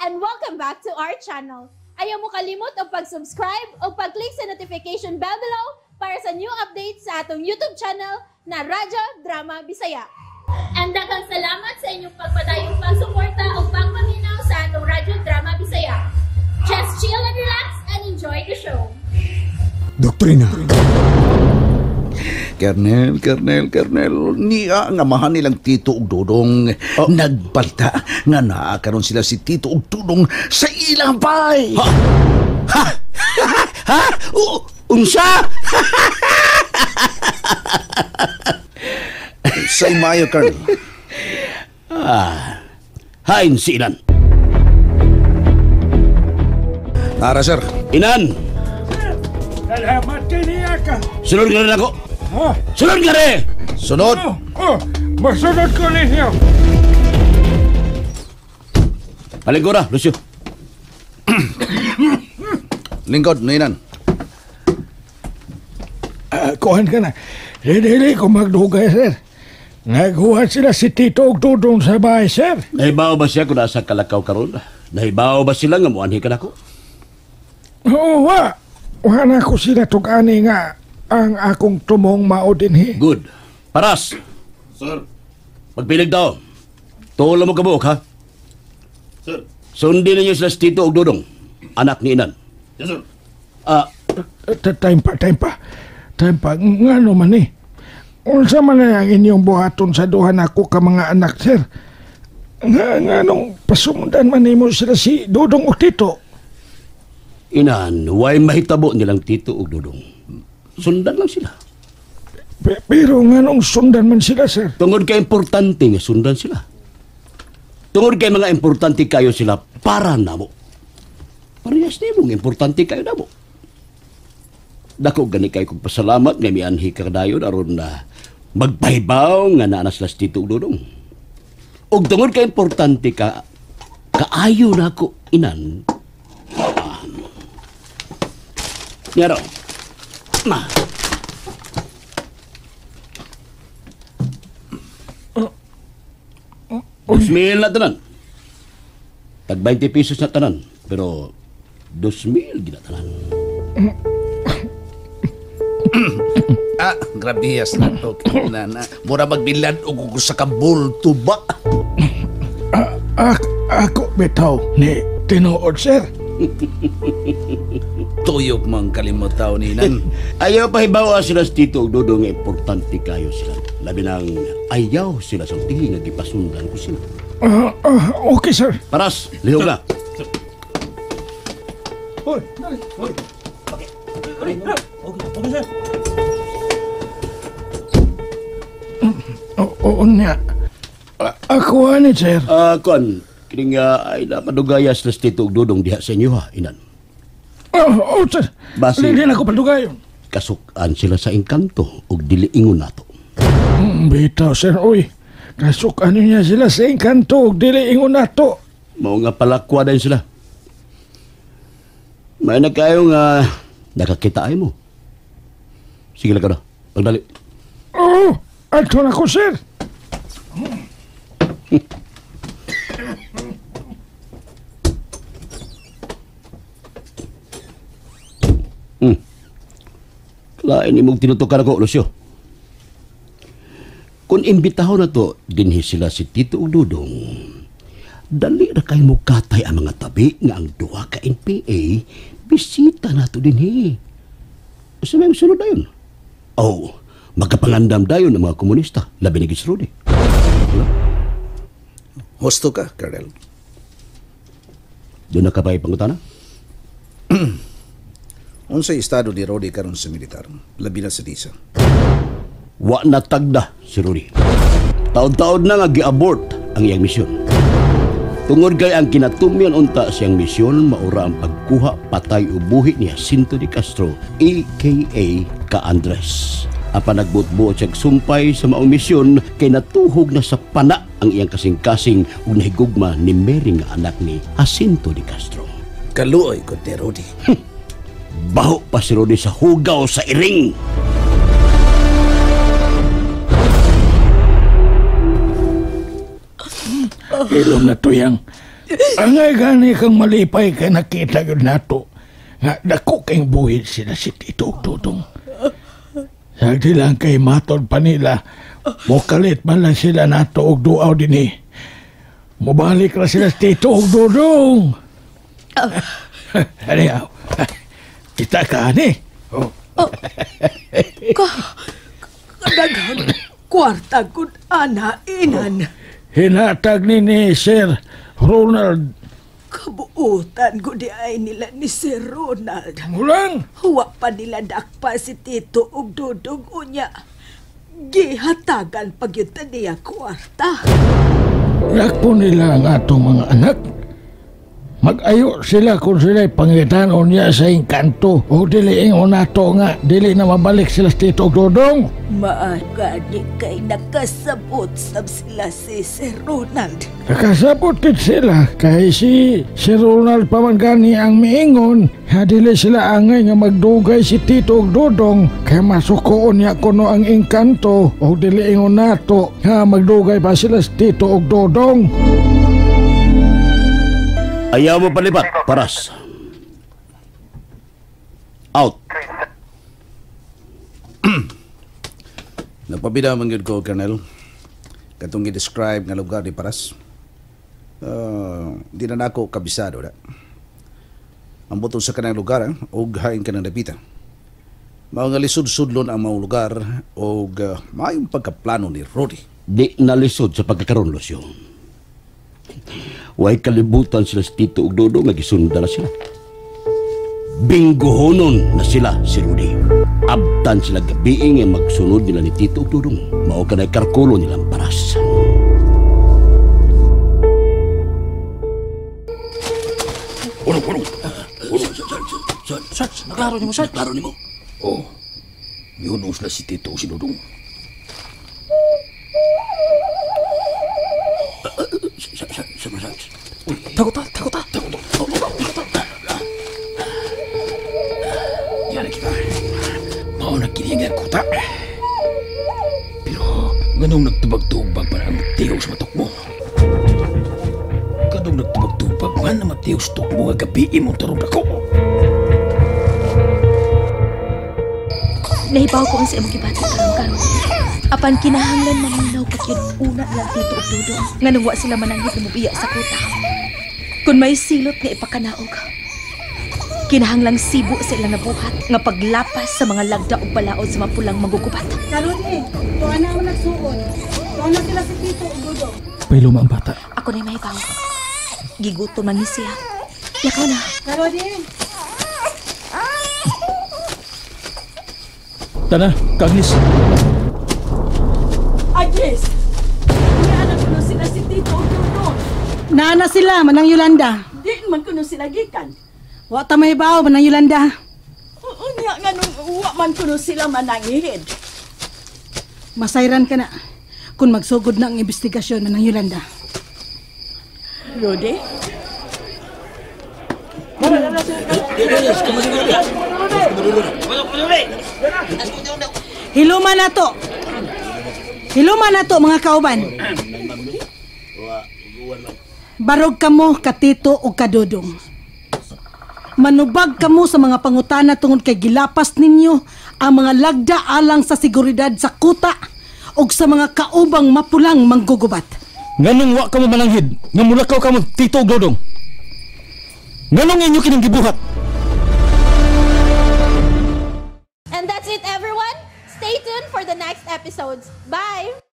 And welcome back to our channel. Ayaw mo kalimot og pag-subscribe o pag-click sa notification bell below para sa new updates sa atong YouTube channel na Radyo Drama Bisaya. And daghang salamat sa inyong pagpadayong pagsuporta o pagpaminaw sa atong Radyo Drama Bisaya. Just chill and relax and enjoy the show. Doktrina. Kernel, Kernel, Kernel, niya nga amahan nilang Tito ug Dudong. Oh. Nagbalita nga naa karon sila si Tito ug Dudong sa ilang bay. Ha? Ha? Ha? Unsa? Say mayo, Colonel. Ah, hain si Inan. Tara, sir. Inan! Salamat kay niya ka. Sunod nga rin ako. Ha? Sunod nga rin! Sunod. Oh, oh, masunod ko ninyo. Palingkura, Lucio. Lingkod, Ninan. Kuhan ka na. Dili ko magdugay, sir. Naghuwan sila si Tito ug Dudong sa bahay, sir. Nahibaw ba siya kung nasa Kalakaw karon? Nahibaw ba sila nga muanhi ka nako? Oo, wa. Wa na ko sila tug-ani nga ang akong tumong mao dinhi. Good. Paras. Sir. Magpilig daw. Tulo mo kabuok, ha? Sir. Sundin ninyo sila si Tito ug Dudong, anak ni Inan. Yes, sir. Time pa, time pa. Time pa. Ngano man eh. Unsa man na ang inyong buhaton sa duha nako ka mga anak, sir? Nga nung pasundan man nimo sila si Dudong ug Tito. Inan, way mahitabo nilang Tito ug Dudong. Sundan lang sila. Pero nga nung sundan man sila, sir. Tungod kay importante nga sundan sila. Tungod kay mga importante kayo sila para namo. Parehas nimo nga importante kayo namo. Dako gani kay kong pasalamat nga mianhi ka dayon aron na magpahibaw nga naa na sila si Tito ug Dudong. Ug tungod kay importante ka, kaayo nako Inan. Nyaro. Ma. 2,000 na tanan. Tag 20 pesos na tanan. Pero 2,000 ginatanan. Ah, grabihas na to. Nana. Mura magbilad og sa kabulto ba? Ako bitaw ni tinuod, sir. Tuyok mang kalimutaw ni Nan. Ayaw pahibawa sila sa Tito ug Dudong nga importante kayo sila. Labi nang ayaw sila sa tingin nga gipasundan ko sila. Okay, sir. Paras, lihog na. Hoy, hoy. Okay. Okay, sir. Oo niya. Ako ani, sir. Kuan, kining ay napadugaya sila sa Tito ug Dudong diha sa inyo ha, Inan. Oh, sir. Basi, hindi na ako padugayon. Kasukan sila sa engkanto ug dili ingon nato. Bitaw, sir, oy. Kasukan niya sila sa engkanto ug dili ingon nato. Mao nga palakwa din sila. May na kayo nga nakakita ay mo. Sige lang ka na. Pagdali. Oo, ato na ko, sir. Lain imong tinutukan ako, Lucio. Kung imbitahon na to, dinhi sila si Tito ug Dudong. Dali ra kay mukatay ang mga tabi nga ang duha ka NPA, bisita na to dinhi. Sa may sunod dayon. Oh, magkapangandam dayon ang mga komunista, labi ni Gisrodi. Husto ka, Colonel. Doon na ka ba ipangutana? Unsay estado ni Rody karon sa militar, labi na sa Disa? Wa na tagda si Rody. Taod-taod na nga gi-abort ang iyang misyon. Tungod kay ang kinatumyan unta siyang misyon, maura ang pagkuha patay o buhi ni Jacinto de Castro, aka Ka Andres. Apan nagbuot-buot siyang sumpay sa maong misyon kay natuhog na sa pana ang iyang kasing-kasing ug nahigugma ni Mary nga anak ni Jacinto de Castro. Kaluoy ko ni Rody. Baho pa si Rody sa hugaw sa iring. Ilong na tuyang. Angay gani kang malipay kay nakita yun nato nga dako kayong buhid sila si Tito ug Dudong. Sagdi lang kay matod pa nila, mokalit man lang sila nato og duaw dinhi. Mobalik ra sila si Tito ug Dudong. Anyhow, kita ka ani. Oh. Kadaghan kwarta gud ana inan. Hinatag ni Sir Ronald. Kabuutan ko di ay nila ni Sir Ronald. Mulang? Huwa pa nila dakpa si Tito ug Dudong unya. Gihatagan pag yun ta niya kwarta. Dakpo nila ang atong mga anak. Mag-ayo sila kung sila'y pangitanon niya sa engkanto o dili ingon nato nga dili na mabalik sila sa Tito ug Dudong. Maagani kay nakasabot sab sila si Sir Ronald. Nakasabot gid sila kay si Sir Ronald pa man gani ang miingon ha dili sila angay nga magdugay si Tito ug Dudong kay masukoon niya kuno ang engkanto o dili ingon nato nga magdugay pa sila si Tito ug Dudong. Ayaw mo palipat, Paras. Out. Nagpabida man gyud ko, Colonel. Katong gi-describe nga lugar ni Paras. Di na nako kabisado da. Ang butod sa kanang lugar, og hain kanang dapita. Mao nga lisod-sudlon ang maong lugar og maayong pagkaplano ni Rudy. Di nalisod sa pagkakaroon, Lucio. Way kalibutan sila si Tito ug Dudong nga gisunda na sila. Bingguhonon na sila si Rudy. Abtan sila gabi nga magsunod nila ni Tito ug Dudong. Mao kanay karkulo nilang Paras. Uno. Sir, naklaro nimo, sir. Naklaro nimo. Oh. Mihunong sila si Tito ug si Dudong. Takot ta. Yan kita. Mao na kini nga kuta. Pero nganong nagtubag-tubag man ang tiyaw sa matok mo? Kanong nagtubag-tubag man ang matiyaw sa tok mo nga gabi imong tarong dako. Nahibaw ko ang sa imong gibati karon. Apan kinahanglan maminaw pagyud una lang Tito ug Dudong nganong wa sila mananghid na mobiya sa kuta. Kung may silot nga ipakanaog, kinahanglang sibo sa ilang nabuhat nga paglapas sa mga lagda ug balaod sa mapulang magugubat. Karon tuwa na ako nagsuon. Tuwa na sila si Tito ug Dudong. Pailuma ang bata. Ako na'y mahibaw. Gigutom man ni siya. Lakaw na. Karon Tana, Kagnis. Agnes! Niana kuno sila si Tito ug Dudong. Naana sila, Manang Yolanda. Di man kuno sila gikan. Wa ta mahibaw, Manang Yolanda. Unya nga nung wa man kuno sila manangihid. Masayran ka na kung magsugod na ang investigasyon, Manang Yolanda. Rudy? Hiluma na to. Hiluma na to, mga kauban. Barog kamo ka Tito o ka Dudong. Manubag kamo sa mga pangutana tungod kay gilapas ninyo ang mga lagda alang sa seguridad sa kuta o sa mga kaubang mapulang manggugubat. Nganong wa kamo mananghid nga mulakaw kamo Tito ug Dudong? Nganong inyo kining gibuhat? And that's it, everyone. Stay tuned for the next episodes. Bye!